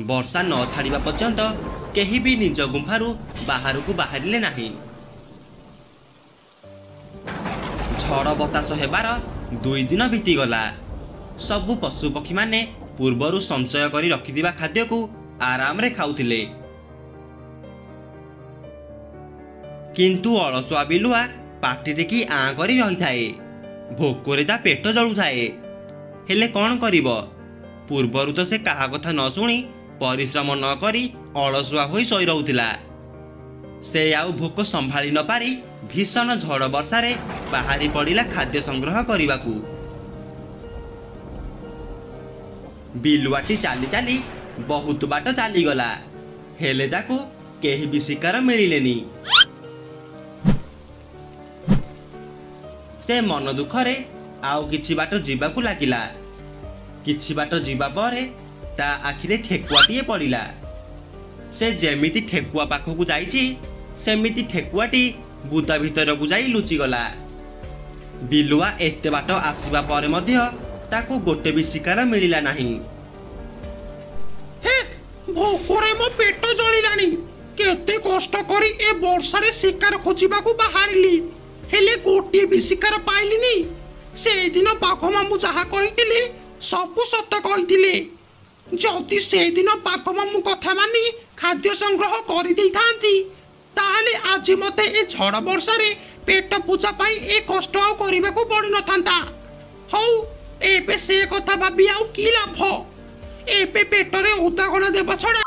ବର୍ଷା ନ ଛାଡ଼ିବା ପର୍ଯ୍ୟନ୍ତ କେହି ବି ନିଜ ଗୁମ୍ଫାରୁ ବାହାରକୁ ବାହାରିଲେ ନାହିଁ। ଝଡ଼ ବତାସ ହେବାର 2 ଦିନ ବିତିଗଲା। ସବୁ ପଶୁପକ୍ଷୀମାନେ ପୂର୍ବରୁ ସଞ୍ଚୟ କରି ରଖିଥିବା ଖାଦ୍ୟକୁ ଆରାମରେ ଖାଉଥିଲେ, କିନ୍ତୁ ଅଳସୁଆ ବିଲୁଆ ପାଟି ଟେକି ଆଁ କରି ରହିଥାଏ। ଭୋକରେ ତା ପେଟ ଜଳୁଥାଏ, ହେଲେ କ'ଣ କରିବ? ପୂର୍ବରୁ ତ ସେ କାହା କଥା ନ ଶୁଣି, ପରିଶ୍ରମ ନ କରି ଅଳସୁଆ ହୋଇ ଶୋଇ ରହୁଥିଲା। ସେ ଆଉ ଭୋକ ସମ୍ଭାଳି ନ ପାରି ଭୀଷଣ ଝଡ଼ ବର୍ଷାରେ ବାହାରି ପଡ଼ିଲା ଖାଦ୍ୟ ସଂଗ୍ରହ କରିବାକୁ। ବିଲୁଆଟି ଚାଲି ଚାଲି ବହୁତ ବାଟ ଚାଲିଗଲା, ହେଲେ ତାକୁ କେହି ବି ଶିକାର ମିଳିଲେନି। ସେ ମନ ଦୁଃଖରେ ଆଉ କିଛି ବାଟ ଯିବାକୁ ଲାଗିଲା। କିଛି ବାଟ ଯିବା ପରେ ତା ଆଖିରେ ଠେକୁଆଟିଏ ପଡ଼ିଲା। ସେ ଯେମିତି ଠେକୁଆ ପାଖକୁ ଯାଇଛି, ସେମିତି ଠେକୁଆଟି ବୁଦା ଭିତରକୁ ଯାଇ ଲୁଚିଗଲା। ବିଲୁଆ ଏତେ ବାଟ ଆସିବା ପରେ ମଧ୍ୟ ତାକୁ ଗୋଟେ ବି ଶିକାର ମିଳିଲା ନାହିଁ। ହେ, ଭୋକରେ ମୋ ପେଟ ଜଳିଲାଣି। କେତେ କଷ୍ଟ କରି ଏ ବର୍ଷାରେ ଶିକାର ଖୋଜିବାକୁ ବାହାରିଲି, ହେଲେ ଗୋଟିଏ ବି ଶିକାର ପାଇଲିନି। ସେଇଦିନ ବାଘ ମାମୁଁ ଯାହା କହିଥିଲେ ସବୁ ସତ କହିଥିଲେ। ଯଦି ସେଇଦିନ ବାଘ ମାମୁଁ କଥା ମାନି ଖାଦ୍ୟ ସଂଗ୍ରହ କରିଦେଇଥାନ୍ତି, ତାହେଲେ ଆଜି ମତେ ଏ ଝଡ଼ ବର୍ଷାରେ ପେଟ ପୂଜା ପାଇଁ ଏ କଷ୍ଟ ଆଉ କରିବାକୁ ପଡ଼ିନଥାନ୍ତା। ହଉ, ଏବେ ସେ କଥା ଭାବି ଆଉ କି ଲାଭ? ଏବେ ପେଟରେ ଓଦା କଣା ଦେବା ଛଡ଼ା